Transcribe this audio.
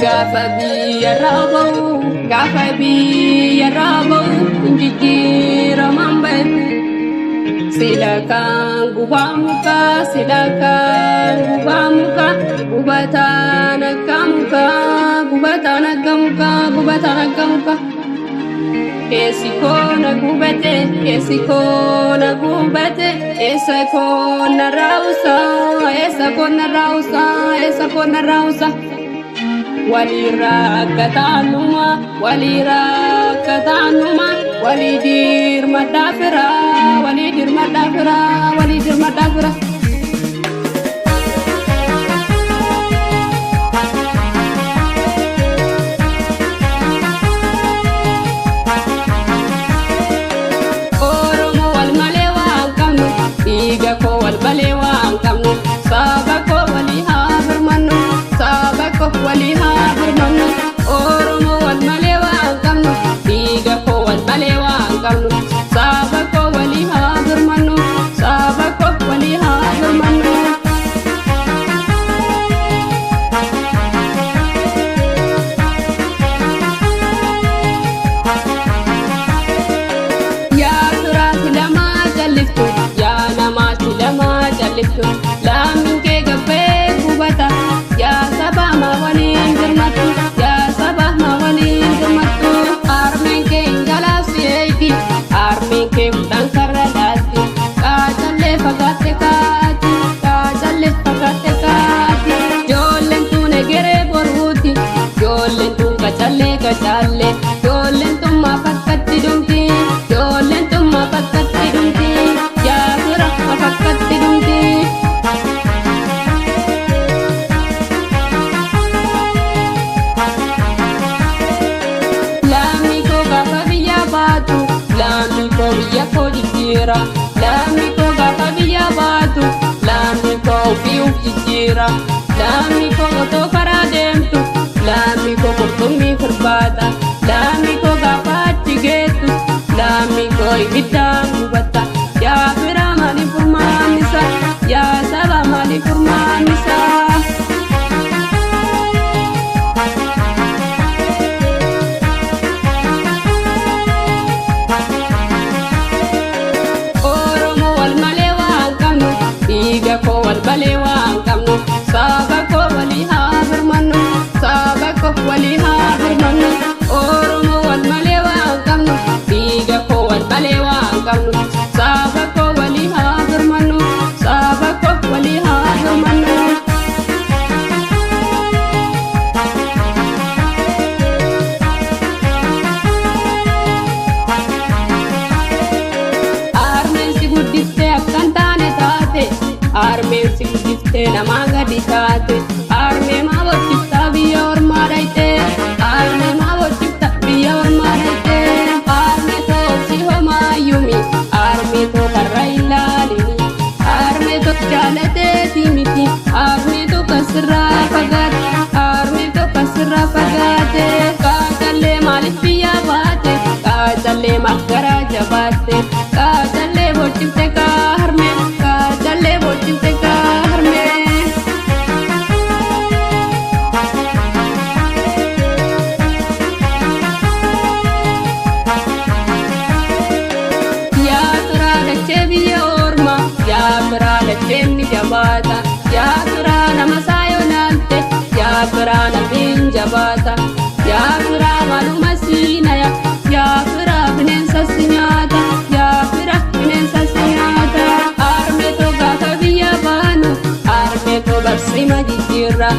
Gaafa biyyarraa ba'u, gaafa biyyarraa ba'u, jijjiiramaan beeku. Sila kan gubaa mukaa, sila kan gubaa mukaa, gubataan akka mukaa, gubataan akka mukaa, gubataan akka mukaa. Keessi koo na gubate, keessi koo na gubate, eessa koo na raawusa, eessa koo na raawusa, eessa koo na raawusa. Walirraa akka taanuma, walirraa akka taanuma, walii dirmadhaa fira, walii dirmadhaa fira, walii dirmadhaa fira. Oromoo wal malee waan qabnu, dhiiga koo wal malee waan qabnu, saba koo walii haa birmannu, saba koo walii haa birmannu. Oromoo wal malee waan qabnu, dhiiga koo wal malee waan qabnu, saba koo walii haa birmannu, saba koo walii haa birmannu. Yaa firaati lamaa jalliftu, yaa namaati lamaa jalliftu, laammiin kee gabbee gubata, yaa saba maa waliin birmattu, yaa saba maa waliin birmattu. Harmeen kee hin galaafsi eegi, harmeen kee hudhaan karra laatti, qaacallee fagaatte kaati, qaacallee fagaatte kaati. Ijoolleen tun egeree boruuti, ijoolleen tun qacallee qacallee, ijoolleen tun maaf akkatti dhumti, ijoolleen tun maaf akkatti dhumti, yaa fira maaf akkatti dhumti. Lammii koo gaafa biyya baatu, lammii koo biyya koo jijjiira. Lammii koo gaafa biyya baatu, lammii koo ofii uf jijjiira. Lammii koo otoo karaa deemtu, lammii koo qurxummii firbaata. Lammii koo gaafa achi geettu, lammii koo ibiddaan gubatta. Yaa fira maaliif furmaannisa? Yaa saba maaliif furmaannisa? Oromoo wal malee waan qabnu, dhiiga koo wal malee waan qabnu, saba koo walii haa birmannu, saba koo walii haa birmannu. Oromoo wal malee waan qabnu, dhiiga koo wal malee waan qabnu, saba koo walii haa birmannu, saba koo walii haa birmannu. Harmeen si guddiftee akkan taane taate, harmeen si guddiftee namaa gadi taate, harmee maa bochiftaa biyya ormaa dhayxee, harmee maa bochiftaa biyya ormaa dhayxee, harmee too si homaayyumi, harmee too karra ilaalini, harmee too jaalateeti miti, harmee too kasirraa fagaate, harmee too kasirraa fagaate, qaacallee maaliif biyya baate, qaacallee maaf garaa jabaatte, qaacallee bochifte kaa harmee, qaacallee bochifte kaa harmee. Yaa firaa dachee biyya ormaa, yaa firaa dacheen ni jabaata, yaa firaa nama saayoo laalte, yaa firaa namni jabaata, yaa firaa maaluma siinaya, yaa firaa bineensa si nyaata, yaa firaa bineensa si nyaata. Harmee too gaafa biyya baanu, harmee too barsiima jijjiirra,